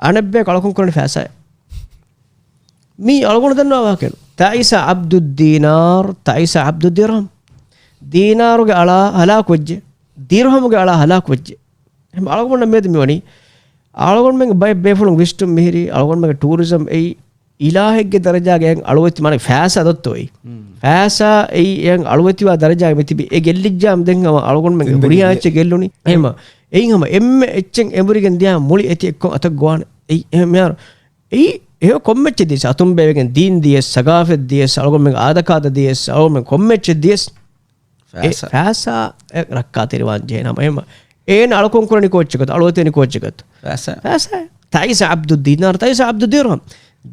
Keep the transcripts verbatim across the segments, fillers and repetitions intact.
އަނެއްބަޔަކު އަޅުކަން ކުރަނީ ފައިސާއެއް. މީ އަޅުގަނޑު ދަންނަވާ ވާހަކައެއް. ތައިސަ ޢަބްދުއްދީނާރު، ތައިސަ ޢަބްދުއްދިރްހަމް. ދީނާރުގެ އަޅާ ހަލާކުވެއްޖެ. ދިރްހަމުގެ އަޅާ ހަލާކުވެއްޖެ. އެހެން އަޅުގަނޑަށް މިއަދު މިވަނީ، އަޅުގަނޑުމެންގެ ބައެއް ބޭފުޅުން ވިސްޓުން މިހިރީ، އަޅުގަނޑުމެންގެ ޓޫރިޒަމް އެއީ އިލާހެއްގެ ދަރަޖާގެ އަޅުވެތި، މާނަ ފައިސާ ދޮއްތޯ އެއީ. ފައިސާ އެއީ އެހެން އަޅުވެތިވާ ދަރަޖާގެ މިތިބި އެ ގެއްލިއްޖާމަ ދެން ހަމަ އަޅުގަނޑުމެންގެ ޒިންދަގީ ހުރިހާ އެއްޗެއް ގެއްލުނީ. އެހެމަ އެއިން ހަމަ އެންމެ އެއްޗެއް އެނބުރިގެން ދިޔާ މުޅި އެތި އެއްކޮށް އަތަށް ގޮވާނެ. އެއީ އެހެން މިހާރު އެއީ އެހެން ކޮންމެއްޗެއް ދިޔަސް، އަތުން ބޭވެގެން ދީން ދިޔަސް، ސަގާފަތް ދިޔަސް، އަޅުގަނޑުމެންގެ އާދަކާދަ ދިޔަސް، އަޅުގަނޑުމެން ކޮންމެއްޗެއް ދިޔަސް، އެ ފައިސާ. ފައިސާ އެ ރައްކާތެރިވާން ޖެހޭނަމަ، އެހެމަ އޭނަ އަޅުކަން ކުރަނީ ކޯއްޗަކަށް، އަޅުވެތި ކޯއްޗަކަށް؟ ފައިސާ. ފައިސާ. ތައިސަ ޢަބްދުއްދީނާރު، ތައިސަ ޢަބްދުއްދިރްހަމް.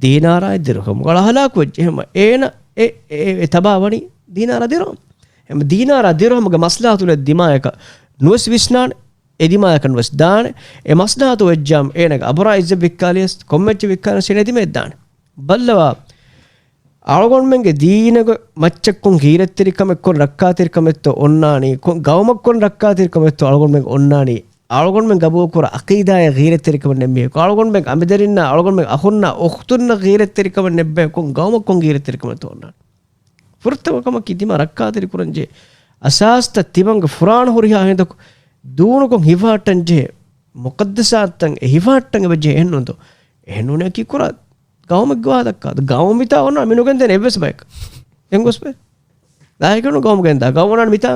ދީނާރާއި ދިރްހަމު އަޅާ ހަލާކުވެއްޖެ. އެހެމަ އޭނަ އެ، އެ، އެ ތަބާ ވަނީ ދީނާރާ ދިރްހަމް. އެހެމަ ދީނާރާ ދިރްހަމުގެ މަސްލަހަތު ދިމާޔަކަށް ނުވެސް ވިސްނާނެ. އެ ދިމާޔަކަށް ނުވެސް ދާނެ. އެ މަސްލަހަތު ވެއްޖާމަ އޭނަގެ އަބުރާ އިއްޒަތް ވިއްކާލިޔަސް، ކޮންމެއްޗެއް ވިއްކާލިޔަސް އޭނަ ދިމައަށް ދާނެ. ބައްލަވާ، އަޅުގަނޑުމެންގެ ދީނުގެ މައްޗަށްކޮން ޣީރަތްތެރިކަމެއްކޮން ރައްކާތެރިކަމެއްތޯ އޮންނާނީ؟ ކޮން ގައުމަށްކޮން ރައްކާތެރިކަމެއްތޯ އަޅުގަނޑުމެން އޮންނާނީ؟ އަޅުގަނޑުމެން ގަބޫލުކުރާ ޢަޤީދާއެއް ޣީރަތްތެރިކަމެއް ނެތް މީހަކު. އަޅުގަނޑުމެން އަނބިދަރިންނާ، އަޅުގަނޑުމެން އަޚުންނާ އުޚްތުންނަށް ޣީރަތްތެރިކަމެއް ނެތް ބަޔަކު ކޮން ގައުމަށްކޮން ޣީރަތްތެރިކަމެއްތޯ އޮންނާނީ؟ ފުރަތަމަ ކަމަކީ ދިމާ ރައްކާތެރި ކުރަންޖެހޭ އަސާސްތައް ތިމަންގެ ފުރާނަ ހުރިހާ ހިނދަކު ދޫނުކޮށް ހިފަހައްޓަންޖެހޭ، މުޤައްދަސާތްތައް އެ ހިފަހައްޓަން އެބަޖެހޭ. އެހެންނޫންތޯ؟ އެހެންނޫނޭ ކީ ކުރާ ގައުމެއްގެ ވާހަކަ. ގައުމު މިތާ އޮންނާ މި ނުގެންދޭނެ އެއްވެސް ބަޔަކަށް. ދެން ގޮސްފަ ދާއިކަނު ގައުމު ގެންދާ. ގައުމު އޮންނާނެ މިތާ،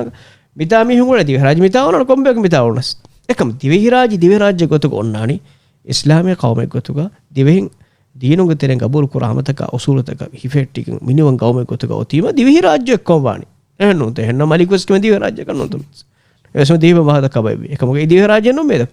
މިތާ މީހުން އުޅޭ ދިވެހިރާއްޖެ. މިތާ އޮންނާނެ ކޮންބަޔަކު މިތާ އުޅުނަސް. އެކަމަ ދިވެހިރާއްޖެ، ދިވެހިރާއްޖެ ގޮތުގަ އޮންނާނީ އިސްލާމީ ޤައުމެއް ގޮތުގަ ދިވެހިން ދީނުގެ ތެރެއިން ގަބޫލު ކުރާ ހަމަތަކާ އުސޫލުތަކަށް ހިފެހެއްޓިގެން މިނިވަން ގައުމެއް ގޮތުގަ އޮތީމަ ދިވެހިރާއްޖެ އެއްކޮށް ވާނީ. އެހެންނޫންތަ؟ އެހެންނަމަ މަލިކުވެސް ކިމެން ދިވެހިރާއްޖެއަކަށް ނޫންތަ؟ އެވެސް ދީފަ މަހަދަ ކަބައިވި. އެކަމަކު އެ ދިވެހިރާއްޖެ ނޫން މޭދަ.